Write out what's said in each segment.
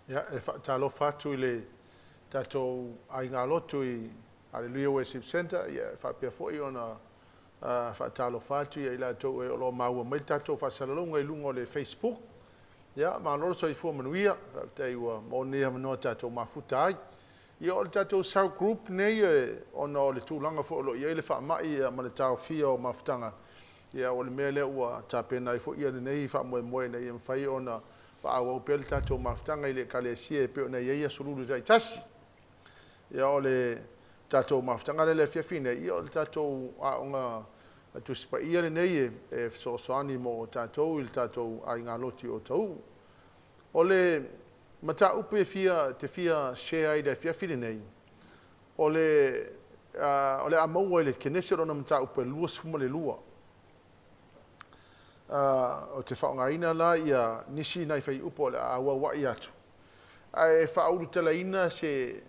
Ia, e faatalofa atu i le tatou aiga lotu i Hallelujah Worship Centre, ia, e faapea foi ona faatalofa atu ia i latou e o lo o maua mai le tatou faasalalauga i luga o le Facebook. Ia, malo le soifua manuia, faafetai ua maua lenei avanoa tatou mafuta ai. Ia, o le tatou cell group nei, ona o le tulaga foi o lo o i ai le faamai ma le taofia o mafutaga, ia, o le mea lea ua tapena ai foi lenei faamoemoe ina ia mafai ona faaauau pea le tatou mafutaga i le Ekalesia e pei ona i ai aso Lulu taitasi. Ia, o le tatou mafutaga lea i le afiafi nei, ia, o le tatou aoga Tusi Paia lenei e fesoasoani mo tatou i le tatou aiga loti o Tauu. O le mataupu e fia, te fia share ai i le afiafi lenei, o le o le a maua i le Kenese lona mataupu e 22. Ou te faaaogaina la ia nisi nai fuaiupu o le a auauai atu, ae faaulutalaina se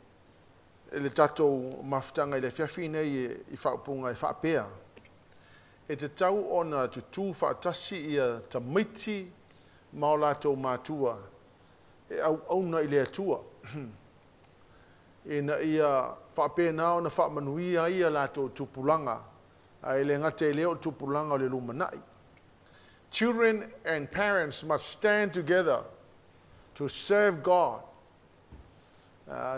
le tatou mafutaga i le afiafi nei i faaupuga e faapea, E tatau ona tutū faatasi ia tamaiti ma o latou matua e auauna i le Atua, ina ia faapena ona faamanuia ai a latou tupulaga, ae le gata i lea o tupulaga o le lumanai. Children and parents must stand together to serve God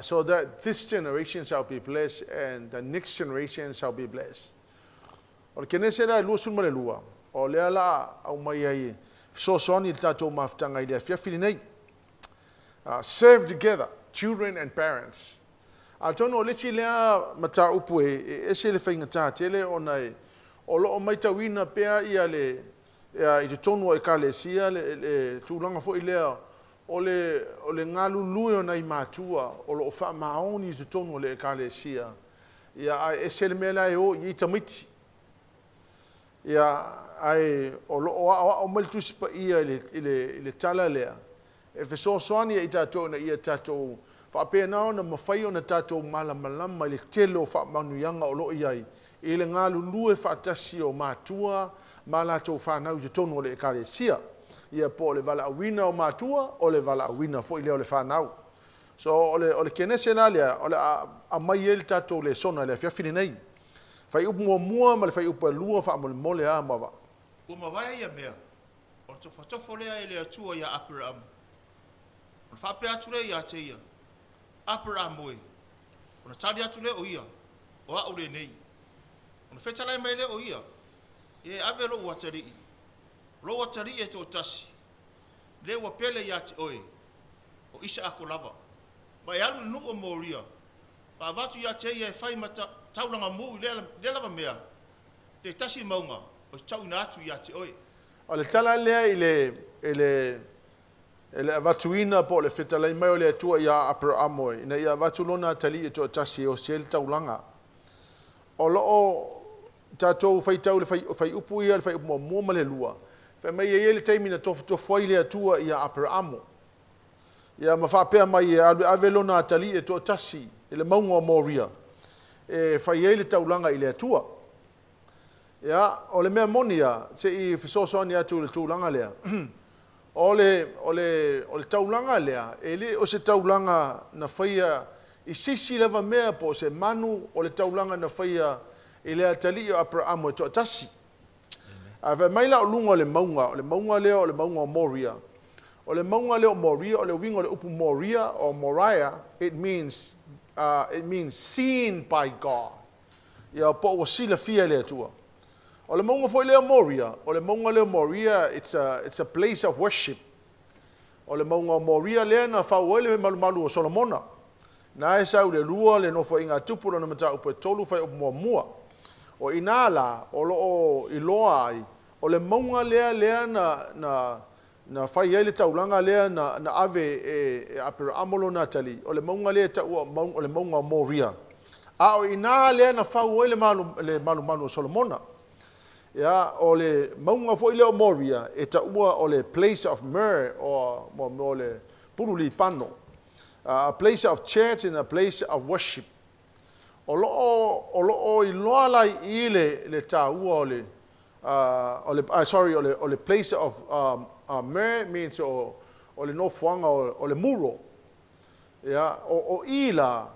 so that this generation shall be blessed and the next generation shall be blessed. O le Kenese la e 22, o lea la aumai ai e fesoasoani i le tatou mafutaga i le afiafi lenei. Serve together, children and parents. Atonu o le isi lea mataupu e ese le faigata tele ona e o lo o matauina pea ia le ia, i totonu o ekalesia le tulaga foi lea o le galulue o nai matua o lo o faamaoni i totonu o le ekalesia, ia, ae ese le mea la e o i ai tamaiti. Ia, ae o lo o aoao mai le Tusi Paia i le tala lea e fesoasoani ai tatou ina ia tatou faapena ona mafai ona tatou malamalama i le tele o faamanuiaga o lo o i ai i le galulue faatasi o matua ma latou fanau i totonu o le ekalesia. Ia, po o le valaauina o matua, o le valaauina foi lea o le fanau. So o le Kenese la lea o le a aumai ai le tatou lesona i le afiafi lenei. Fuaiupu muamua ma le fuaiupu e lua faamolemole a ma Ua mavae ia mea, ona tofotofo lea e le Atua ia Aperaamo. Ona faapea atu lea ia te ia, Aperaamo e, ona tali atu lea o ia, o au lenei. Ona fetalai mai lea o ia, e ave lou atalii, lou atalii e toatasi, le ua pele ia te oe, o Isaako lava. Ma e alu i le nuu o Moria, ma avatu ia te ia e fai ma taulaga mu i lea lava mea, le tasi mauga o te tauina atu ia te oe. O le tala lea i le avatuina po o le fetalai mai o le Atua ia Aperamo ina ia avatu lona atalii e toatasi e osi ai le taulaga. O lo o tatou faitau le fuaiupu ia, le fuaiupu muamua ma le lua. Fai mai e i ai le taimi na tofotofo ai le Atua ia Aperamo. Ia ma faapea mai e alu e ave lona atalii e toatasi i le mauga o Moria e fai ai le taulaga i le Atua. Ia, o le mea moni ia, se i fesoasoani atu i le tulaga lea. O le taulaga lea, e le o se taulaga na faia i sisi lava mea po o se manu, o le taulaga na faia i le atalii o Aperamo e toatasi. Ae fai mai la o luga o le mauga, o le mauga lea o le mauga o Moria. O le mauga lea o Moria, o le uiga o le upu Moria or Moriah, it means seen by God. Ia, po ua silafia e le Atua. O le mauga foi lea o Moria, o le mauga lea o Moria, it's a place of worship. O le mauga o Moria lea na fau ai le malumalu o Solomona. Na e sau le lua le nofoaiga a tupu lona mataupu e tolu fuaiupu muamua. O ina la, o lo o iloa ai, o le mauga lea na fai ai le taulaga lea na ave e Aperaamo lona atalii. O le mauga lea e taua o le mauga o Moria. A o ina lea na fau ai le malumalu o Solomona. Ia, o le mauga foi lea o Moria, e taua o le place of myrrh, o, mo, mo le pulu lipano. A place of church and a place of worship. O lo o iloa la i le taua o le, sorry, o le place of myrrh means o le nofoaga o le muro. Ia, o i la,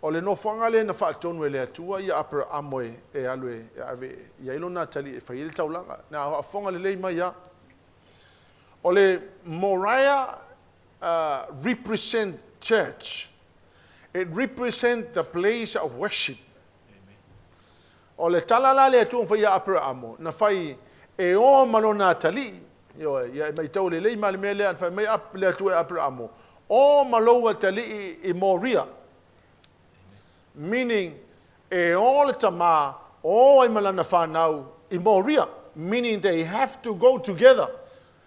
o le nofoaga lea na faatonu e le Atua ia Aperamo e alu e ave i ai lona atalii e fai ai le taulaga. Na faafofoga lelei mai lava. O le Moriah represent church. It represent the place of worship. O le tala la a le Atua na fai ia Aperamo, na fai e o ma lona atalii, ioe, ia e matau lelei ma le mea lea, na fai mai le Atua i Aperamo, o ma lou atalii i Moria. Meaning, e o le tamā, o ai ma lana fanau i Moria. Meaning they have to go together.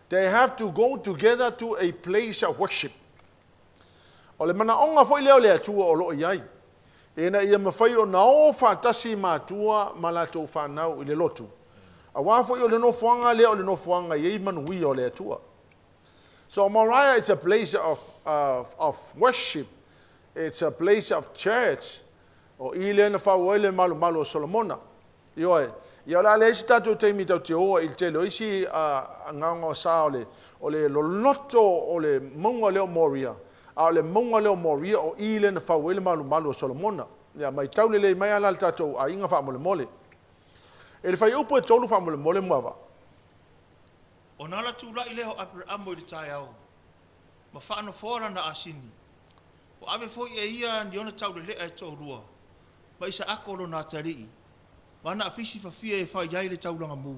They have to go together to a place of worship. O le manaoga foi lea o le Atua o lo o i ai, ina ia mafai ona o faatasi matua ma latou fanau i le lotu, aua foi o le nofoaga lea o le nofoaga e i ai manuia o le Atua. So Moriah is a place of, of, of worship. It's a place of church. O i lea na fau ai le malumalu o Solomona. Ioe. Ia o le a leai se tatou taimi tatou te o ai i le tele o isi gaogaosa o le, o le loloto o le mauga lea o Moria, a o le mauga lea o Moria o i lea na fau ai le malumalu o Solomona. Ia, matau lelei mai lava la le tatou aiga faamolemole. I le fuaiupu e 3 faamolemole Muava. Ona ala tulai lea o Aperamo i le taeao, ma faanofoa lana asini. Ua ave foi e ia ni ona taulelea e toalua, ma Isaako lona atalii, ma ana afisi fafie e fai ai le taulaga mu.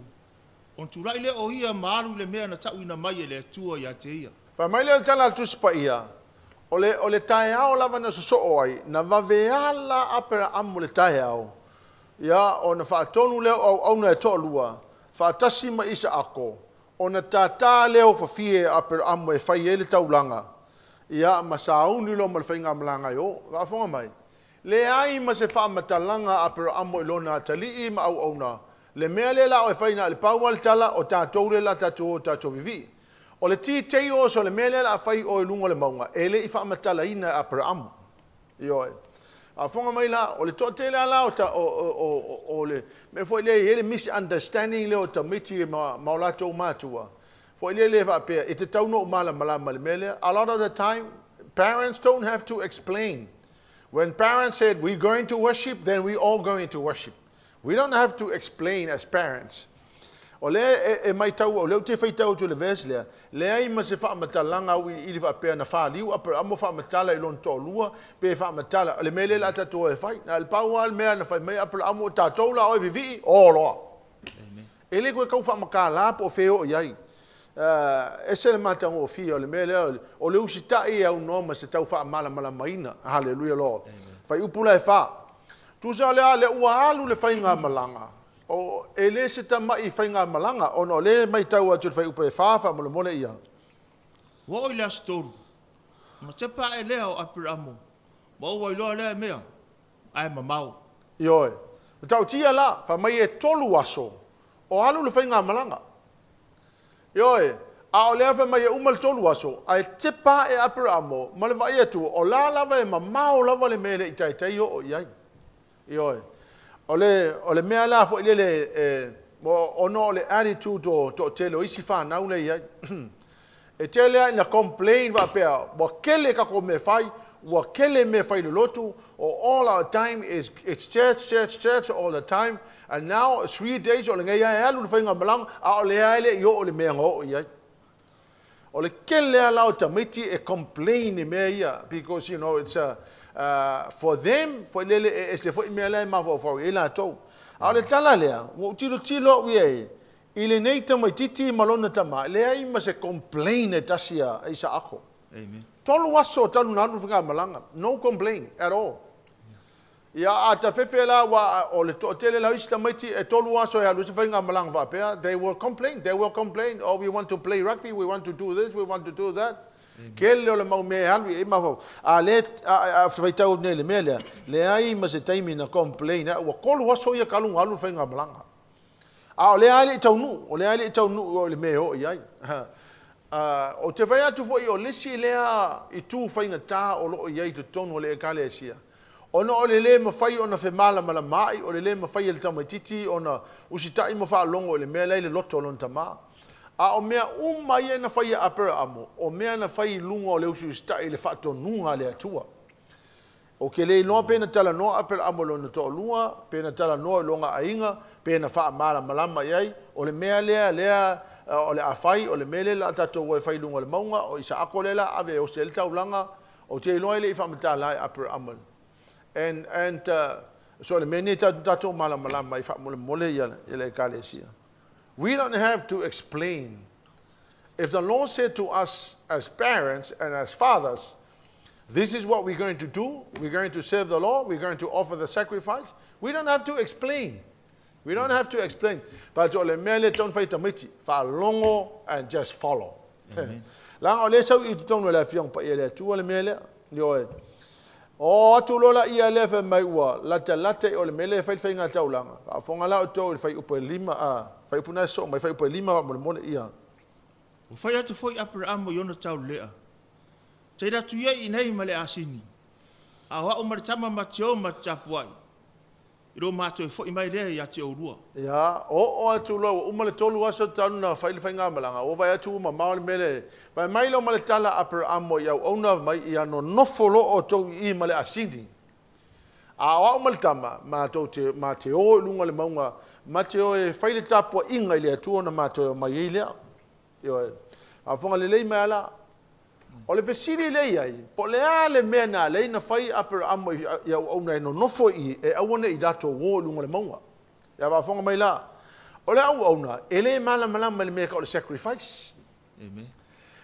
Ona tulai lea o ia ma alu i le mea na tauina mai e le Atua ia te ia. Fai mai lea o le tala a le Tusi Paia, O le, o le taeao lava na sosoo ai, na vave ala Aperaamu i le taeao, ia, ona faatonu lea o auauna e toalua, faatasi ma Isaako, ona tātā lea o fafie a Aperaamu e fai ai le taulaga, ia, ma sauni loa ma le faigamalaga e o. Faafofoga mai, Leai ma se faamatalaga a Aperamo i lona atalii ma auauna, le mea lea la o e fai na o le pau lava le tala, o tatou lea la tatou o tatou vivii. O le details o le mea lea la a fai o i luga o le mauga, e le i faamatalaina e Aperamo. Ioe. Faafofoga mai la, o le toatele lava la o ta, o, o, o, o le mea foi lea e i ai le misunderstanding lea o tamaiti ma, ma o latou matua, foi lele e faapea, e tatau ona ou malamalama i le mea lea. A lot of the time, parents don't have to explain. When parents said, we're going to worship, then we all going to worship. We don't have to explain as parents. O lea e, e matau, o lea ou te faitau atu i le verse lea, leai ma se faamatalaga auiliili faapea na faliu Aperamo faamatala i lona toalua, pe faamatala, o le mea lea la a tatou e fai. Na o le pau lava le mea na fai mai Aperamo, o tatou la oe vivii, o loa. E le toe tau faamatala po o fea e oo i ai. E ese le matagofie o le mea lea, o le usitai e aunoa ma se tau faamalamalamaina. Haleluia Lord. Fuaiupu la e 4. Tusa lea, lea ua alu le faigamalaga, o, e le se tama'i faigamalaga, ona o lea e matau atu i le fuaiupu e 4, faamolemole ia. Ua oo i le aso tolu, ona tepa ae lea o Aperamo, ma ua iloa lea mea, ae mamao. Ioe. Matautia la, fai mai e tolu aso o alu le faigamalaga. Ioe, a o lea fai mai e uma le tolu aso, ae tepa ae Aperamo ma le vaai atu, o la lava e mamao lava le mea e le i taitai oo i ai. Ioe. O le, o le mea la foi lele e, ona o le attitude o toatele o isi fanau lea i ai. E tele lava ina complain faapea, ua kele tatou mea fai, ua kele mea fai i le lotu, o all our time is it's church, church, church all the time, and now it's 3 days o lenei lava e alu le faigamalaga, a o lea e le i oo i le mea na oo i ai. O le kele lava la o tamaiti e complain i mea ia, because you know it's a, for them, foi lele e ese foi mea la e mafaufau i ai latou. A o le tala lea, ua ou tilotilo au i ai, i lenei tamaititi ma lona tama, leai ma se complain e tasi a Isaako. Amen. Tolu aso talu na alu le faigamalaga. No complain at all. Ia, a tafefe la, ua, o le toatele la o isi tamaiti, e tolu aso e alu ai se faigamalaga faapea, they will complain, they will complain, oh, we want to play rugby, we want to do this, we want to do that. Kele o le mau mea e alu i ai mafaufau. A le, a, a, faitau atu nei i le mea lea, leai ma se taimi na complain ai, ua tolu aso ia talu na alu le faigamalaga. A o lea e le i taunuu, o lea e le i taunuu i o i le mea e oo i ai. Ou te fai atu foi o le isi lea itu faigata o lo o i ai i totonu o le Ekalesia, ona o le lē mafai ona femalamalamaai, o le lē mafai e le tamaitiiti ona usitai ma faalogo i le mea la e i le loto o lona tamā. A o mea uma ia na fai e Aperamo, o mea na fai i luga o le usiusitaʻi i le faatonuga a le Atua. Ou te le iloa pe na talanoa Aperamo i lona toalua, pe na talanoa i lona aiga, pe na faamalamalama i ai, o le mea lea lea o le a fai, o le mea lea o le a tatou o e fai i luga o le mauga, o Isaako lea o le a ave e osi ai le taulaga. Ou te iloa e le i faamatala e Aperamo. And, and, so o le mea lenei tatou malamalama ai faamolemole ia le Ekalesia. We don't have to explain. If the Lord said to us as parents and as fathers, this is what we're going to do, we're going to serve the Lord, we're going to offer the sacrifice, we don't have to explain. We don't have to explain. But o le mea lea tau fai tamaiti, faalogo and just follow. Leaga o lea sau i totonu o le Afioga Paia le Atua le mea lea. Ioe. O atu loa la ia lea fai mai ua latalata i o le mea lea e fai le faiga taulaga. Faafofoga la outou i le fuaiupu e 5, a, fuaiupu na e soo mai, fuaiupu e 5 faamolemole ia. Ua fai atu foi Aperaamo i ona taulelea, Taila atu ia i inei ma le asini, a o a'u ma le tama ma te o ma te tapua'i, i lo matou e fo'i mai lea ia te oulua. Ia, oo atu loa ua uma le tolu aso talu na fai le faigamalaga, ua vaai atu ua mamao le mea lea. Fai mai loa ma le tala a Aperaamo i auauna mai, Ia nonofo loa outou i i ma le asini. A o a'u ma le tama, matou te, ma te o i luga o le mauga, ma te o e fai le tapuaiga i le Atua ona ma toe omai ai lea. Ioe. Faafofoga lelei mai ala. O le fesili lea i ai, po o le a le mea na ala ai na fai Aperaamo i auauna e nonofo i i, e aua ne i latou o i luga o le mauga. Ia faafofoga mai la, o le auauna, e le malamalama i le mea e tau o le sacrifice. Amen.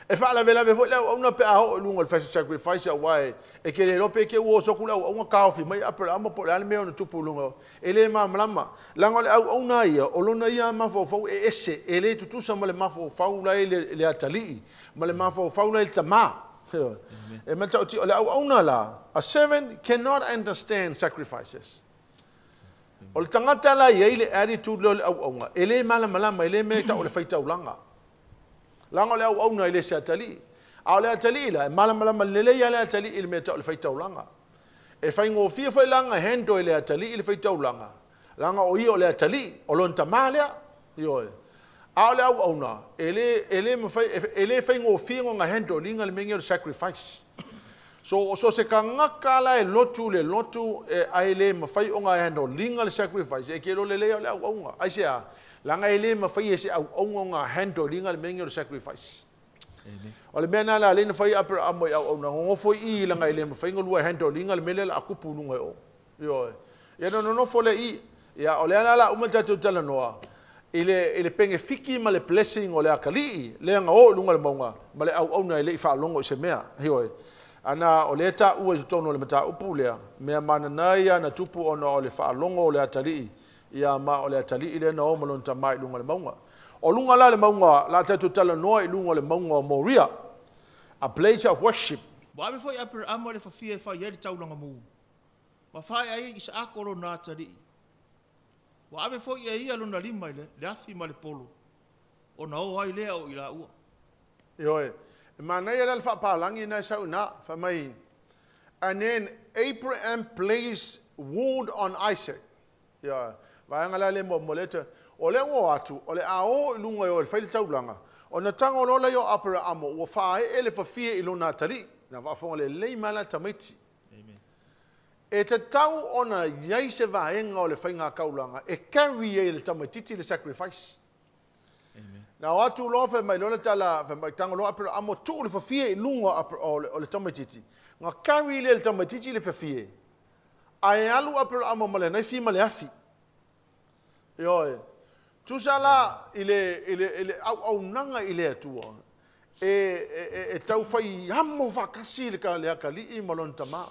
E faalavelave foi le auauna pe a oo i luga o le sacrifice, aua e te le iloa pe te ua oso atu le auauna taofi mai Aperaamo po o le a le mea ona tupu i luga. E le malamalama. Leaga o le auauna a ia, o lona ia mafaufau e ese, e le tutusa ma le mafaufau la e i le atalii, ma le mafaufau la i le tamā. E matautia, o le auauna la, a servant cannot understand sacrifices. O le tagata la e i ai le attitude lea o le auauna, e le malamalama, e le mea e tau o le faitaulaga. Leaga o le auauna e le se atalii. A o le atalii la, e malamalama lelei lava le atalii i le mea e tau o le faitaulaga. E faigofie foi la ona handle e le atalii le faitaulaga, leaga o ia o le atalii, o lona tama lea. Ioe. A o le auauna, e le, e le mafai, e le faigofie ona handle ina le mea lenei o le sacrifice. So, so se tagata la e lotu le lotu e, ae le mafai ona handle ina le sacrifice, e te iloa lelei o le auauna. Aisea? Leaga e le mafai e se auauna ona handle ina le mea lenei o le sacrifice. O le mea lena na ala ai ona fai Aperaamo i auauna, nonofo i i leaga e le mafai ona lua handle ina le mea lea o le a tupu i luga i o. Ioe. Ia ona nonofo lea i i. Ia, o lea la o le a uma tatou talanoa i le, i le penefiti ma le blessing o le atalii lea na o i luga o le mauga ma le auauna e le i faalogo i se mea. Ioe. Ana o lea e taua i totonu o le mataupu lea, mea manana ia na tupu ona o le faalogo o le atalii Ia, ma o le atalii lea na o ma lona tama i luga o le mauga. O luga la le mauga, la tatou talanoa i luga o le mauga o Moria, a place of worship. Ua ave foi Aperaamo le fafia e fai ai le taulaga mu, ma faaea ai Isaako lona atalii. Ua ave foi e ia lona lima i le afi ma le polo, ona o ai lea o i laua. Ioe, e manaia la le faapalagi lena e sau i ina, fai mai, And then Abraham placed wood on Isaac. Ioe, vaega la lea muamua lea te, o lea ua o atu, o le a o i luga i o e fai le taulaga, ona tago loa lea o Aperaamo ua faaee le fafie i lona atalii. Na faafofoga lelei mai la tamaiti. E tatau ona i ai se vaega o le faigataulaga e carry ai e le tamaitiiti le sacrifice. Na o atu loa fai mai loa le tala, fai mai tago loa Aperaamo tuu le fafie i luga o le tamaitiiti. Na carry lea e le tamaitiiti le fafie, ae alu Aperaamo ma le naifi ma le afi. Ioe. Tusa la i le, i le, i le auaunaga i le Atua, e, e, e, e tau fai amo faatasi le, le atalii ma lona tamā.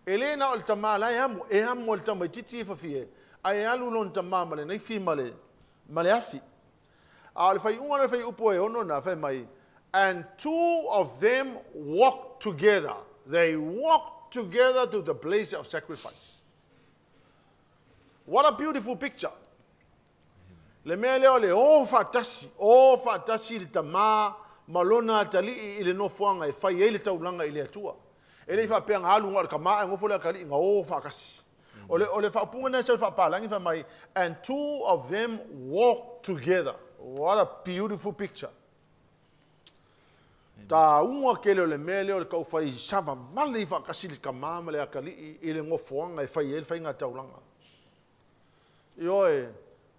E le na o le tamā la e amo, e amo e le tamaitiiti e fafie, ae alu lona tamā ma le naifi ma le, ma le afi. A o le faaiuga o le fuaiupu e ono na, fai mai, And two of them walked together. They walked together to the place of sacrifice. What a beautiful picture. Le mea lea o le o faatasi, o faatasi le tamā ma lona atalii i le nofoaga e fai ai le taulaga i le Atua. E le i faapea na alu na o le tamā ae nofo le atalii, na o faatasi. O le, o le faaupuga lena e sau i le faapalagi fai mai, and two of them walked together. What a beautiful picture. Tāua kele o le mea lea o le taufai savavale i faatasi le tama ma le atalii i le nofoaga e fai ai le faiga taulaga. Ioe,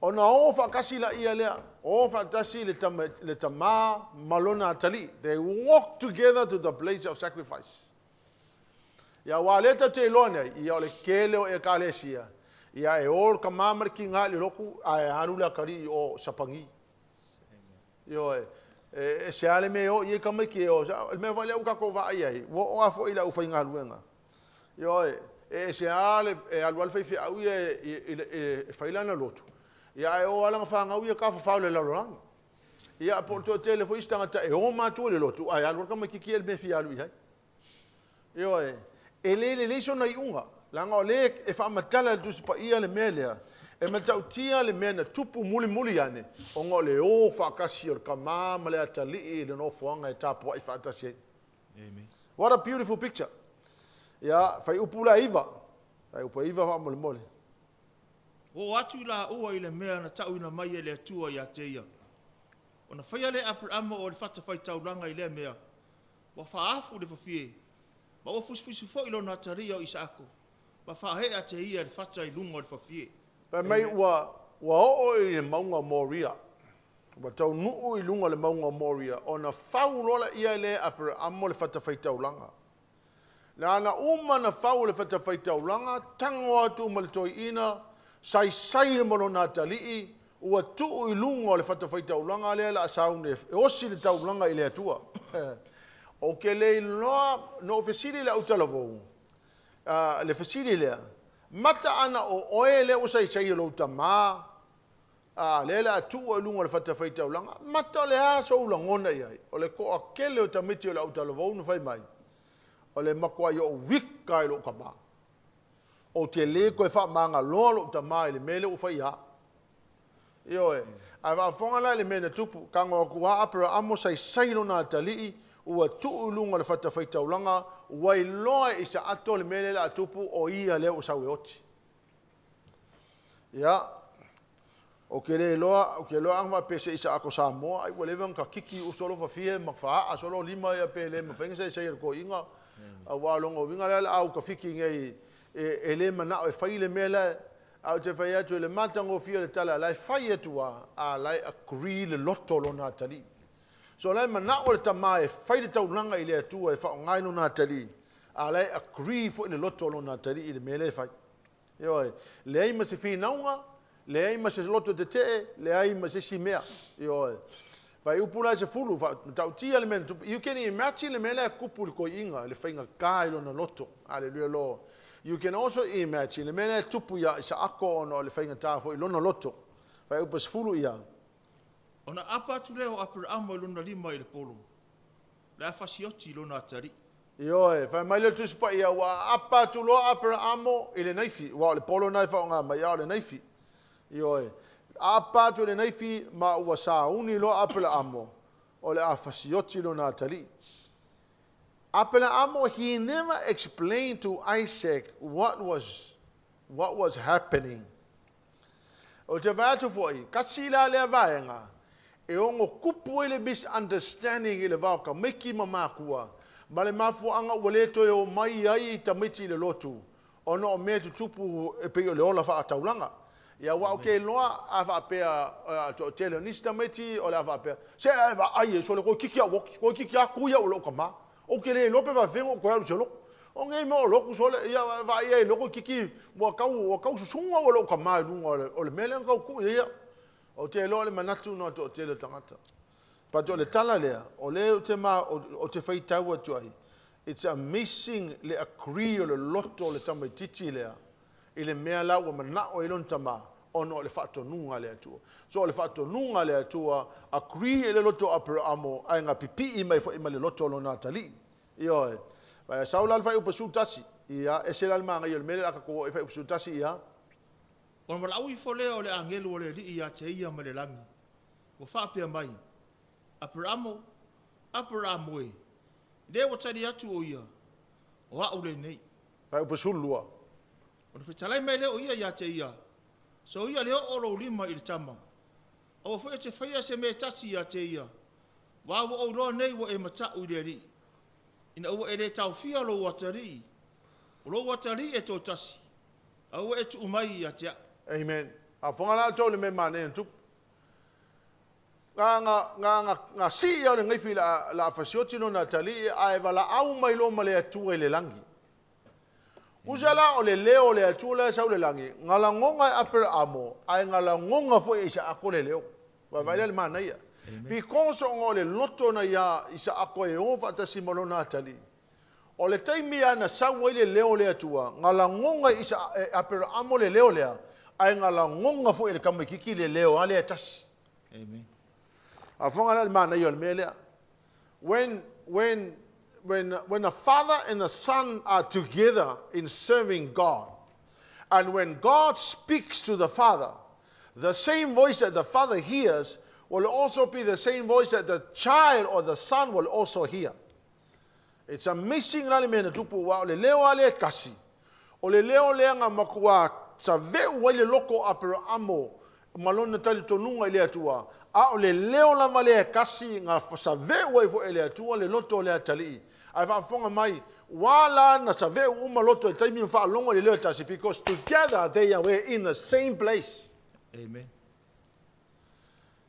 ona o faatasi laia lea, o faatasi le tama, le tama ma lona atalii. They walk together to the place of sacrifice. Ia aua o lea tatou te iloa nei, ia o le tele o Ekalesia, ia e o le tama ma le tiga i le lotu, ae alu le atalii i o sapagi. Ioe, e ese lava le mea e o i ai tamaiti e o, o le mea foi lea ua tatou vaai ai, ua oo lava foi i le aufaigaluega. Ioe, e ese lava le, e alu lava le faifeau ia e fai lana lotu, ia ae o lava lana fanau ia tafafao i le lalolagi. Ia po o le toatele foi isi tagata e o matua i le lotu, ae alu lava le tamaitiiti ia i le mea e fia alu i ai. Ioe, e le lelei sona iuga, leaga o lea e faamatala e le Tusi Paia le mea lea, e matautia le mea na tupu mulimuli ane, ona o le o faatasi o le tama ma le atalii i le nofoaga e tapuai faatasi ai. Amen. What a beautiful picture. Ia, fuaiupu la e 9. Fuaiupu e 9 faamolemole. Oo atu i laua i le mea na tauina mai e le Atua ia te ia. Ona faia lea e Aperamo o le fatafaitaulaga i lea mea, Ua faaafu le fafie, ma ua fusifusi foi lona atalii o Isaako, ma faaee te ia i le fata i luga o le fafie. Fai mai ua ua oo i le mauga o Moria, ua taunuu i luga o le mauga o Moria, ona fau loa laia lea e Aperaamo le fatafaitaulaga. Na ana uma na fau le fatafaitaulaga, tago atu ma le toeaina, saisai ma lona atalii, ua tuu i luga o le fatafaitaulaga lea la sauni e osi le taulaga i le Atua. Ou te le iloa, na ou fesili i le autalavou, le fesili lea, mata ana o oe lea ua saisai e lou tama, a lea le a tuu i luga o le fatafaitaulaga, mata o le a sou lagona i ai? O le toatele o tamaiti o le autalavou na fai mai, o le matuai ou ika i lou tama. Ou te le toe faamagaloa lou tama i le mea lea ua fai ia au. Ioe. Ae faafofoga la i le mea na tupu, tago atu lava Aperaamo saisai lona atalii, ua tuu i luga o le fatafaitaulaga, ua iloa e Isaato le mea lea o le a tupu, o ia lea ua sau e oti. Ia, ou te le iloa, ou te iloa ana faapea se Isaako Samoa, ai ua leva ona takiki uso lo fafie ma faa solo lima ia pe le mafai ona saisai e le toeaina. Aua o lona uiga lea o le a utafiki nei e le manao e fai le mea lea. Ae ou te fai atu i le matagofie o le tala, la e fai atu lava, a la e agree le loto o lona atalii. So la e manao le tama e fai le taulaga i le Atua e faaaoga i lona atalii, a la e agree foi le loto o lona atalii i le mea lea e fai. Ioe, leai ma se finauga, leai ma se loto tetee, leai ma se isi mea. Ioe. Fuaiupu la e 10, matautia le mea na tupu. You can imagine le mea lea e tupu i le toeaina, i le faigata i lona loto. Hallelujah Lord. You can also imagine le mea lea e tupu ia Isaako ona o le faigata foi i lona loto. Fuaiupu 10 ia. Ona aapa atu lea o Aperaamo i lona lima i le polo, le a fasioti i lona atalii. Ioe, fai mai le Tusi Paia, ua aapa atu loa Aperaamo i le naifi, aua o le polo lena e faaaoga mai, a o le naifi. Ioe, aapa atu i le naifi ma ua sauni loa Aperaamo, o le a fasioti lona atalii. Aperaamo, he never explained to Isaac what was, what was happening. Ou te vaai atu foi, kasi la lea vaega, e ono tupu ai le misunderstanding i le va o tamaiti ma makua, ma le mafuaaga ua le toe omai ai tamaiti i le lotu, ona o mea tutupu e pei o le ola faataulaga. Ia, aua ou te iloa a faapea toatele o nisi tamaiti o le a faapea, se a e vaai e sole toeitiiti a ou oti, toeitiiti a tui au e lou tama. Ou te le iloa pe faafefea ona ou toe alu i se lotu. O nei mea o lotu sole, ia vaai ai lotu kiki, ua tau, ua tau susuga au e lou tama i luga o le mea lea na tau tuu i ai au. Ou te iloa o le manatu lena o le toatele o tagata. But o le tala lea, o lea ou te, ma, ou te faitau atu ai, it's amazing le agree o le loto o le tamaitiiti lea i le mea la ua manao ai lona tama, ona o le faatonuga a le Atua. So o le faatonuga a le Atua, agree i le loto o Aperaamo, ae na pipii mai foi ma le loto o lona atalii. Ioe. Vai sau la le fuaiupu 11, ia, ese la le manaia o le mea lea o le a tatou oo i fuaiupu 11, ia. Ona valaau ifo lea o le agelu o le Alii ia te ia mai le lagi, ua faapea mai, Aperaamo, Aperaamo e, lea ua tali atu o ia, o au lenei. Fuaiupu 12. Ona fetalai mai lea o ia ia te ia, Soia le oo o lou lima i le tama. Aua foi e te faia se mea e tasi ia te ia, aua ua ou iloa nei ua e mata'u i le Alii, ina ua e lē taofia lou atalii, o lou atalii e toatasi, ae ua e tuu mai ia te a'u. Amen. Faafofoga la outou i le mea manaia na tupu. Ga, ga, ga, ga, ga sii ia o le gaifi la, la fasioti lona atalii ae valaau mai loa ma le Atua i le lagi. Usa la o le leo o le Atua la e sau i le lagi, ga lagoga e Aperamo, ae ga lagoga foi e Isaako le leo. Vaavaai la le manaia. Because ona o le loto na iā Isaako e o faatasi ma lona atalii. O le taimi lava na sau ai le leo o le Atua, ga lagoga e Isa, e Aperamo le leo lea, ae ga lagoga foi e le tamaitiiti le leo lava lea e tasi. Amen. Faafofoga la i le manaia o le mea lea. When, when, when, when the father and the son are together in serving God, and when God speaks to the father, the same voice that the father hears will also be the same voice that the child or the son will also hear. It's amazing la le mea na tupu, aua o le leo lava lea e tasi, o le leo lea na matua save'u ai le loto o Aperaamo ma lona talitonuga i le Atua, a o le leo lava lea e tasi na save'u ai foi e le Atua le loto o le atalii. Ae faafofoga mai, ua la na save'u uma loto i le taimi ma faalogo i le leo e tasi, because together they were in the same place. Amen.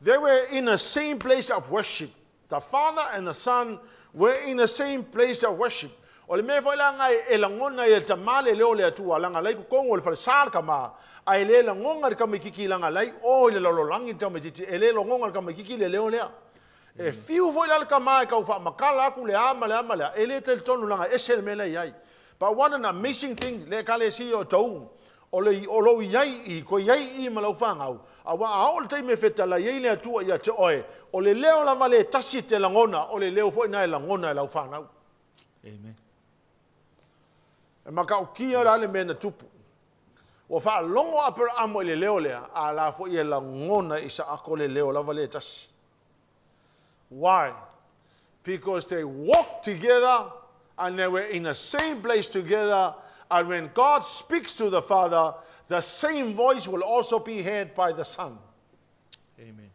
They were in the same place of worship. The Father and the Son were in the same place of worship. O le mea foi la ngai e lagona ai e le Tama le leo o le Atua, leaga la i totonu o le falesa le Tama, ae le lagona e le tamaitiiti leaga la i o i le lalolagi le tamaitiiti, e le lagona e le tamaitiiti le leo lea. E fiu foi la le Tama e tau faamatala atu le a ma le a ma le a, e le talitonu leaga e ese le mea la e i ai. But what an amazing thing, le Ekalesia o Taung, o le, o lou i ai i, koe i ai i ma lau fanau, aua a oo le taimi e fetalai ai le Atua ia te oe, o le leo lava le tasi e te lagona, o le leo foi na e lagona e lau fanau. Amen. E matautia la le mea na tupu. Ua faalogo Aperamo i le leo lea, a la foi e lagona e Isaako le leo lava le tasi. Why? Because they walked together and they were in the same place together and when God speaks to the Father, the same voice will also be heard by the Son. Amen.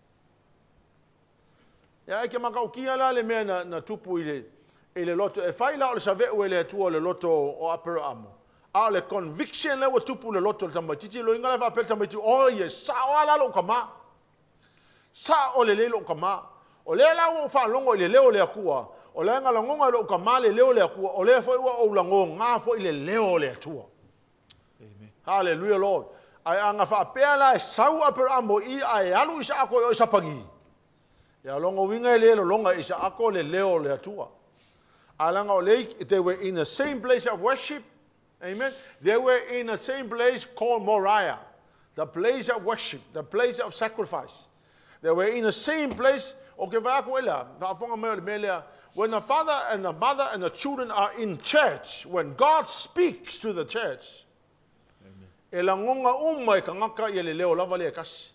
Ia e ke matautia la le mea na, na tupu i le, i le loto. E fai la o le save'u e le Atua o le loto o Aperamo. A o le conviction lea ua tupu i le loto o le tamaitiiti, loiga la e faapea le tamaitiiti, oi e sao lava la lou tama. Sa'o lelei lo'u tama. O lea la ua ou faalogo i le leo o le Atua, o lea na lagona e lo'u tama le leo o le Atua, o lea foi ua ou lagogā foi le leo o le Atua. Amen. Hallelujah Lord. Ae a na faapea la e sau Aperamo i i ae alu Isaako i o i Sapagi, ia lona uiga e le lologa e Isaako le leo o le Atua. Ae leaga o lea they were in the same place of worship, Amen. They were in the same place called Moriah, the place of worship, the place of sacrifice. They were in the same place. Okay, vai aku ela, faafofoga mai o le mea lea. When the father and the mother and the children are in church, when God speaks to the church, e lagona uma e tagata ia le leo lava lea e tasi.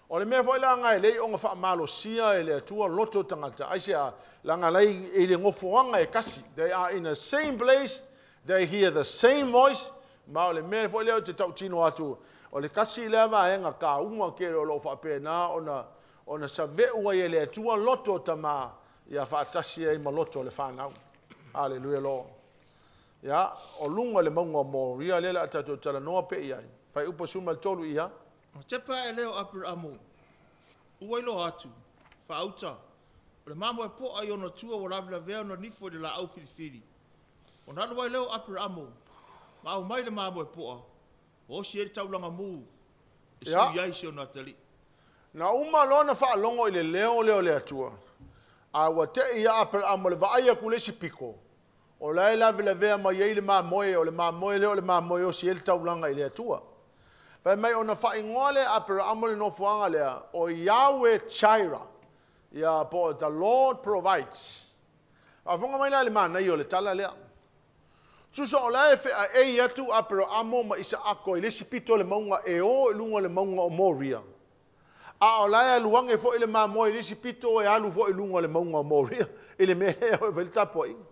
O le mea foi la nga e lei ona faamalosia e le Atua loto o tagata, aisea, leaga lai i le nofoaga e tasi, they are in the same place, they hear the same voice, ma o le mea foi lea ou te tautino atu, o le tasi lea vaega taua tele o lo o faapena ona ona save'u ai e le Atua loto o tama ia faatasi ai ma loto o le fanau. Hallelujah Lord. Ia, o luga i le mauga o Moria lea o le a tatou talanoa pea i ai. Fuaiupu 13 ia. Ona tepa ae lea o Aperamo, ua iloa atu, faauta, o le mamoe poa i ona tua ua lavelavea ona nifo i le laau filifili. Ona alu ai lea o Aperamo, ma aumai le mamoe poa, ma osi ai le taulaga mu, e sui ai si ona atalii. Na uma loa ona faalogo i le leo lea o le Atua, a ua te'i ia Aperamo i le vaai atu i le isi pito, o la e lavelavea mai ai le mamoe, o le mamoe lea o le mamoe e osi ai le taulaga i le Atua. Fai mai ona faaigoa lea e Aperamo le nofoaga lea, o Yahweh Jireh, ia, po o The Lord Provides. Faafofoga mai la i le manaia o le tala lea. Tusa o la e feaei atu Aperamo ma Isaako i le isi pito o le mauga e o i luga o le mauga o Moria, a o la e alu ane foi le mamoe i le isi pito e alu foi i luga o le mauga o Moria, i le mea lea e fai le tapuaiga.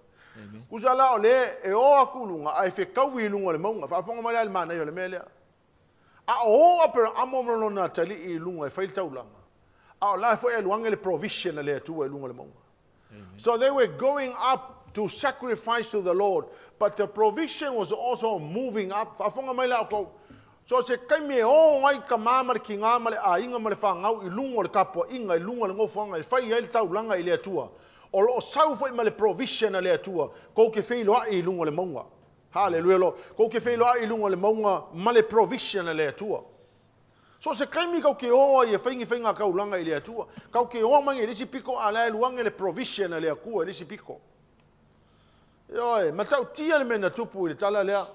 Tusa la o lea e o atu i luga ae fetaui i luga o le mauga. Faafofoga mai la i le manaia o le mea lea. A o o Aperamo ma lona atalii i luga e fai le taulaga. A o la e foi e alu age le provision a le Atua i luga o le mauga. So they were going up to sacrifice to the Lord, but the provision was also moving up. Faafofoga mai la outou. So se taimi e o ai tama ma le tigā ma le aiga ma le fanau i luga o le tapuaiga, i luga o le nofoaga e fai ai le taulaga i le Atua, o lo o sau foi ma le provision a le Atua, tou te feiloai i luga o le mauga. Haleluia Lord. Tou te feiloai i luga o le mauga ma le provision a le Atua. So o se taimi tou te o ai e fai ni faiga taulaga i le Atua, tou te o mai i le isi pito a o la e alu ane le provision a le Atua i le isi pito. Ioe, matautia le mea na tupu i le tala lea.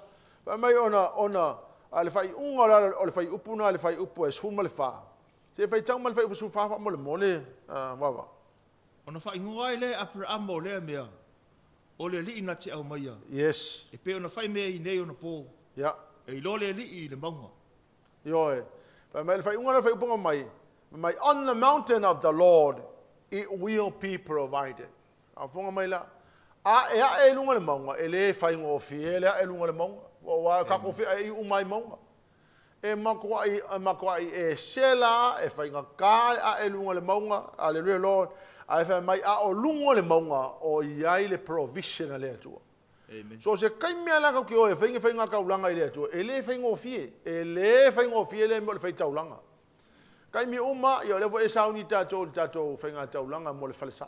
Fai mai ona, ona, a le faaiuga o le, o le fuaiupu lena, le fuaiupu e 14. Se i faitau mai le fuaiupu 14 faamolemole, Vava. Ona faaigoa ai lea e Aperahama o lea mea, O le Alii na te aumaia. Yes. E pei ona fai mea i nei ona po. Yeah. E iloa le Alii i le mauga. Ioe. Fai mai le faaiuga lea o le faaiupuga mai, fai mai, On the mountain of the Lord it will be provided. Faafofoga mai la, a e ae i luga o le mauga, e le faigofie le ae i luga o le mauga. Aua o tatou feaei uma ai mauga. E matuai, e matuai ese la, e faigata le ae i luga o le mauga. Hallelujah Lord. Ae fai mai, a o luga o le mauga, o i ai le provision a le Atua. Amen. So o se taimi lava la tatou te o e fai ni faiga taulaga i le Atua, e le faigofie, e le faigofie lea mea o le fai taulaga. Taimi uma, ia o lea foi e sauni tatou i le tatou faiga taulaga mo le falesa.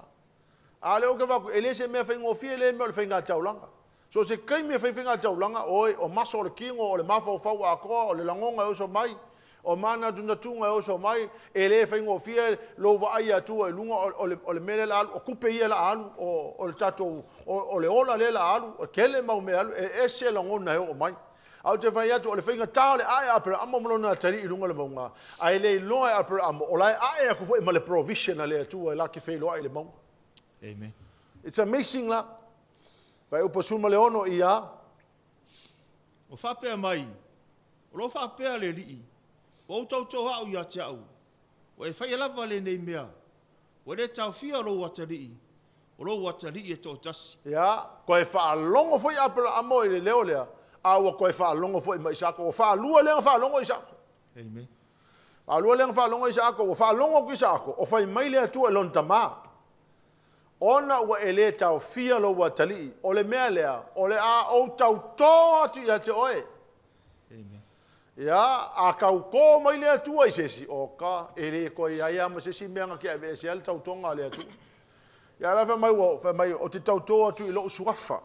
A o lea ou te vaai atu, e le se mea faigofie lea mea o le faiga taulaga. So o se taimi e fai faiga taulaga, oi, o maso o le tino, o le mafaufau atoa, o le lagona e oso mai, O manatunatuga e oso mai, e le faigofie lou vaai atua i luga o le mea lea la alu, o tupe ia la alu, o le tatou, o le ola lea la alu, e tele mau mea alu, e ese lagona e oo mai. Ae ou te fai atu, o le faigata o le ae a Aperahama ma lona atalii i luga o le mauga, ae le iloa e Aperahama, o la e ae atu foi ma le provision a le Atua e la te feiloai i le mauga. Amen. It's amazing la. Fuaiupu 16 ia. Ua faapea mai, O lo o faapea le Alii, Ua ou tautō au ia te au, ua e faia lava lenei mea, ua le taofia lou atalii, o lou atalii e toatasi. Ia, toe faalogo foi Aperaamo i le leo lea, a ua toe faalogo foi ma Isaako. Ua faalua lea ona faalogo Isaako. Amen. Faalua lea ona faalogo Isaako, ua faalogo atu Isaako, o fai mai le Atua i lona tama. Ona ua e le taofia lou atalii, o le mea lea, o le a ou tautō atu ia te oe. Ia, a tautō mai le Atua i se isi, o ka, e le toe i ai lava ma se isi mea na te aveesea le tautoga a le Atua. Ia la fai mai, ua, fai mai, ou te tautō atu i lou suafa.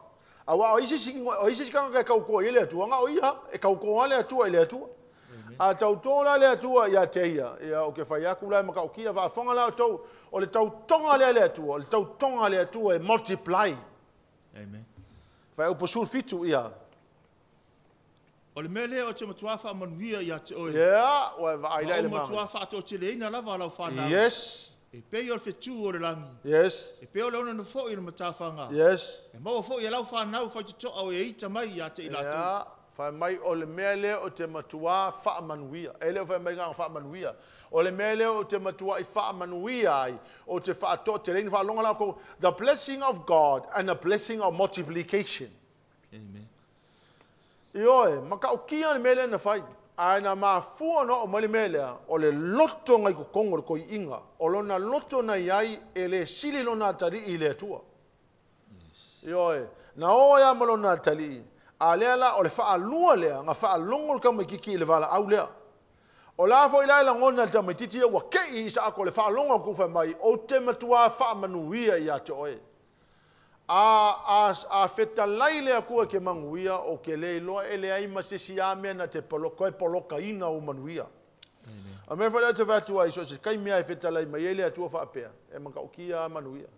Aua o ai se isi, o ai se isi tagata e tautō i ai le Atua, na o ia, e tautō lava le Atua i le Atua. A tautō la le Atua ia te ia, ia ou te fai atu la e matautia, faafofoga la outou, o le tautoga lea a le Atua, o le tautoga a le Atua e multiply. Amen. Fuaiupu 17, ia. O le mea lea ou te matuā faamanuia ia te oe. Ia, ua e vaai la i le Ma ou matuā faatoateleina lava lau fanau. Yes. E pei o le fetū o le lagi. Yes. E pei o le oneone foi o le matafaga. Yes. E maua foi e lau fanau faitotoa o e ita mai ia te i latou. Ia, fai mai o le mea lea ou te matuā faamanuia. E le o fai mai na ona faamanuia. O le mea lea ou te matua'i faamanuia ai, ou te faatoateleina, faalogo la outou, the blessing of God and the blessing of multiplication. Amen. Ioe, matautia le mea lea na fai, ae na mafua ona oo mai le mea lea, o le loto na i totonu o le toiina, o lona loto na i ai e le sili lona atalii i le Atua. Ioe, na o ai lava ma lona atalii, a lea la o le faalua lea na faalogo le tamaitiiti i le valaau lea. O la foi la e lagona e le tamaitiiti ia ua kei i Isaako le faalogo atu fai mai, Ou te matuā faamanuia ia te oe. A, a, a fetalai le Atua i ke manuia, ou ke le iloa e leai ma se isi a mea na te polo, toe polokaina ou manuia. A mea foi lea ou te fai atu ai, so o se taimi lava e fetalai mai ai le Atua faapea, e matautia lava manuia.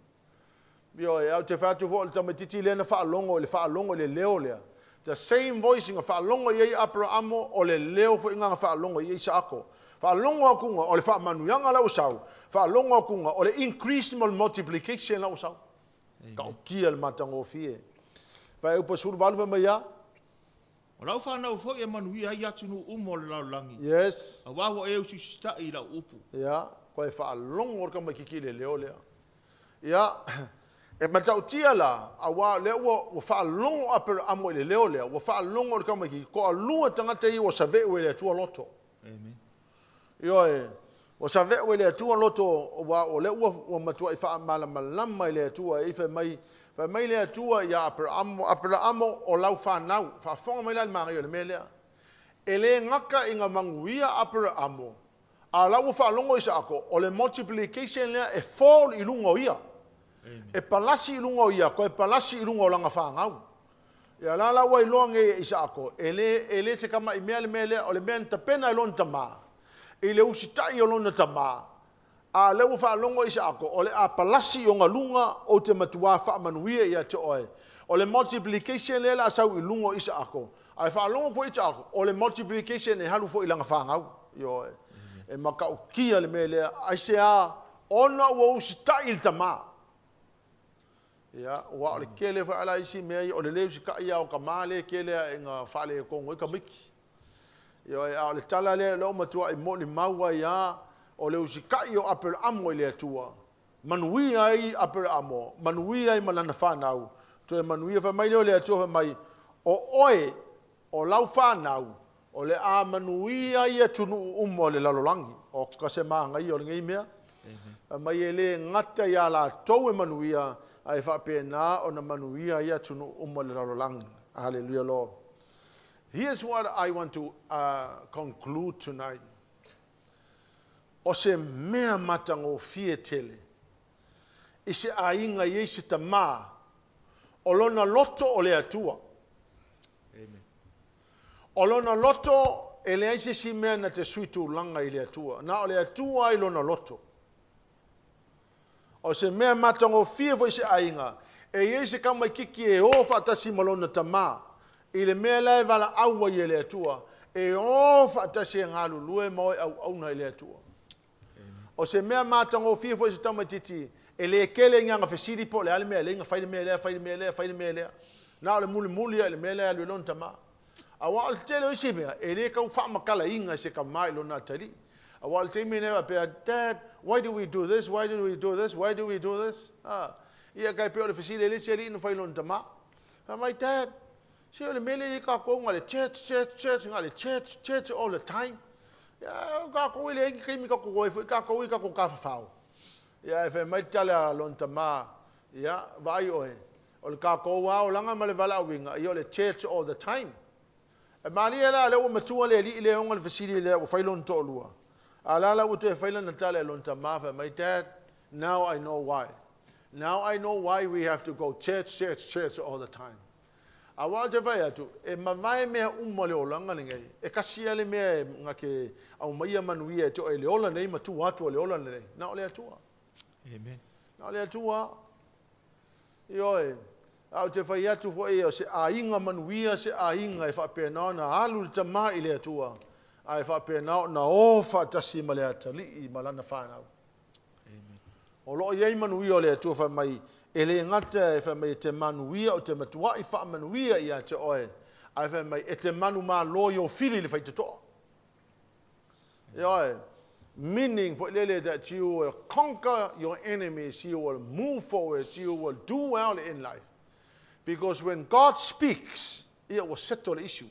Ioe, a ou te fai atu foi o le tamaitiiti lea na faalogo i le faalogo i le leo lea, the same voice na faalogo i ai Aperahamo, o le leo foi lena na faalogo i ai Isaako. Faalogo atuga o le faamanuiaga la ua sau, faalogo atuga o le increase ma le multiplication la ua sau. Taotia le matagofie. Fuaiupu 18 fai mai a? O lau fanau foi e manuia ai atunuu uma o le lalolagi. Yes. Aua ua e usiusitaʻi i lau upu. Ia, koe faalogo le tamaitiiti i le leo lea. Ia, e matautia la, aua o lea ua, ua faalogo Aperaamo i le leo lea, ua faalogo le tamaitiiti, toalua tagata ia ua save'u e le Atua loto. Amen. Ioe. Ua save'u e le Atua loto aua o lea ua matua'i faamalamalama e le Atua e fai mai, fai mai le Atua iā Aperaamo, Aperaamo, o lau fanau. Faafofoga mai la i le manaia o le mea lea. E lē gata ina manuia Aperaamo, a o la ua faalogo Isaako, o le multiplication lea e fall i luga o ia. E palasi i luga o ia, toe palasi i luga o lana fanau. Ia la ua iloa nei e Isaako, e lē se tama'i mea le mea lea, o le mea na tapena e lona tamā, i le usita'i o lona tamā, a lea ua faalogo Isaako, o le a palasi i ona luga ou te matuā faamanuia ia te oe. O le multiplication lea o le a sau i luga o Isaako, ae faalogo foi Isaako, o le multiplication e alu foi i lana fanau. Ioe. E matautia le mea lea, aisea? Ona ua usita'i le tamā. Ia, ua o le tele foi ala isi mea ia, o le lē usita'i lava o tamā lea e tele ina faaletonu ai tamaiti. Ioe, a o le tala lea o lea ua matuai molimau ai lava, o le usita'i o Aperaamo i le Atua, manuia ai Aperaamo, manuia ai ma lana fanau, toe manuia. Fai mai lea o le Atua, fai mai, o oe, o lau fanau, o le a manuia ai atunuu uma o le lalolagi. O ka se manaia o lenei mea. Fai mai e lē gata iā latou e manuia, ae faapena ona manuia ai atunuu uma o le lalolagi. Hallelujah, Lord. Here's what I want to conclude tonight. O se mea matagofie tele i se aiga i ai se tamā o lona loto o le Atua. Amen. O lona loto e leai se isi mea na te sui tulaga i le Atua. Na o le Atua ai lona loto. O se mea matagofie foi se aiga, e i ai se tamaititi e o faatasi ma lona tamā, i le mea la e valaau ai e le Atua, e o faatasi e galulue ma o e auauna i le Atua. O se mea matagofie foi se tamaititi, e lē tele i aga fesili po o le a le mea e lē na fai le mea lea, fai le mea lea, fai le mea lea. Na o le mulimuli lava i le mea lea e alu i lona tamā. Aua o le tele o isi mea, e lē tau faamatalaina e se tamā i lona atalii. Aua o le taimi lenei faapea, "Dad, why do we do this? Why do we do this? Why do we do this?" Ah, ia kai pei o le fesili e le isi alii na fai i lona tamā. Fai mai, "Dad, se o le mea lea i kākou na le church, church, church, na le church, church all the time. Ia, o kākou e leai ni taimi tatou ai foi kākou i kākou tafafao." Ia, e fai mai le tala a lona tamā, ia, vaai oe, o le kākou olaga ma le valaauina, ia o le church all the time. E malie la lea ua matua le alii le ona le fesili lea ua fai lona toalua. A la la ua toe fai lana tala e lona tamā, fai mai, "Dad, now I know why. Now I know why we have to go church, church, church all the time." Aua o te fai atu, e mavae mea uma le olaga lenei. E kasi a le mea e nga ke au mai manuia e te o e le ola nei ma tu atu o le ola nei. Na o le Atua. Amen. Na o le Atua. Ioe, a o te fai atu foi o se aiga manuia se aiga e faapena ona alu le tamā i le Atua, a e faapena ona o faatasi ma le atalii ma lana fanau. Amen. O loo i ai manuia o le Atua fai mai, e lē gata e fai mai e te manuia o te matua'i faamanuia ia te oe, ae fai mai e te manumālō i o fili le faitotoa. Ioe, meaning foi lele that you will conquer your enemies, you will move forward, you will do well in life. Because when God speaks, ia ua settle le issue.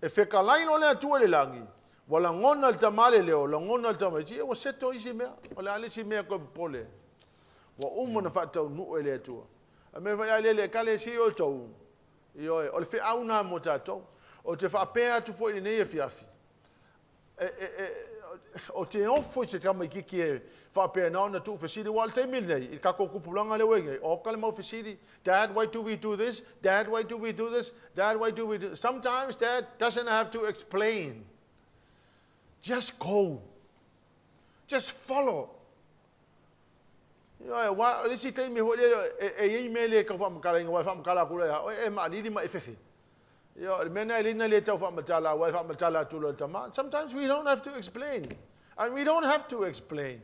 E fekalai lo le Atua i le lagi, ua lagona le tamā le leo, lagona le tamaiti, ia ua settle isi mea. O le a le isi mea koe popole. Ua uma na faataunuu e le Atua. A mea fai ai lele e kale si o tou. Ioe, o le feau na mo tātou. O te faapea atu foi lenei afiafi. O te ofo i se tamaititi e faapena ona tuufesili. Ua o le taimi lenei, i le tatou tupulaga lea ua i nei, o ka le mau fesili, "Dad, why do we do this? Dad, why do we do this? Dad, why do we do?" Sometimes Dad doesn't have to explain. Just go. Just follow. Ioe, wa, o le isi taimi foi lea, e iai mea le tau faamatalaina, ua e faamatala atu lea, oe e maalili ma e fefe. Ioe, o le mea na e lina le tau faamatala, ua e faamatala atu loa le tamā. Sometimes we don't have to explain. And we don't have to explain.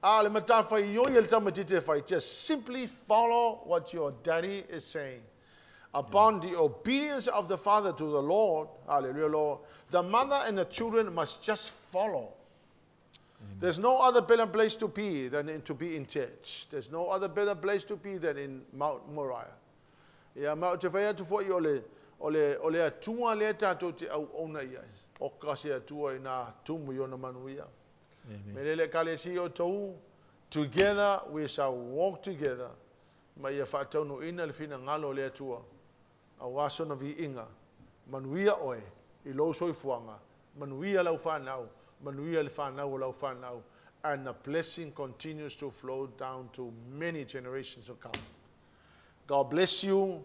A le matafaioi e le tamaititi e fai, just simply follow what your daddy is saying. Upon the obedience of the father to the Lord, hallelujah, Lord, the mother and the children must just follow. There's no other better place to be than to be in church. There's no other better place to be than in Mount Moriah. Ia, ma o te fai atu foi o le Atua lea tātou te auauna i ai. O ka se Atua i nā tumu i ona manuia. Amen. Me lele ekalesia outou, together we shall walk together, ma ia faataunuuina le finagalo o le Atua, aua sona viiga. Manuia oe i lou soifuaga, manuia lau fanau, manuia le fanau o lau fanau, and the blessing continues to flow down to many generations to come. God bless you.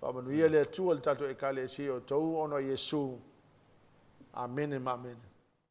Faamanuia le Atua i le tatou Ekalesia o outou ona o Iesu. Amene ma amene.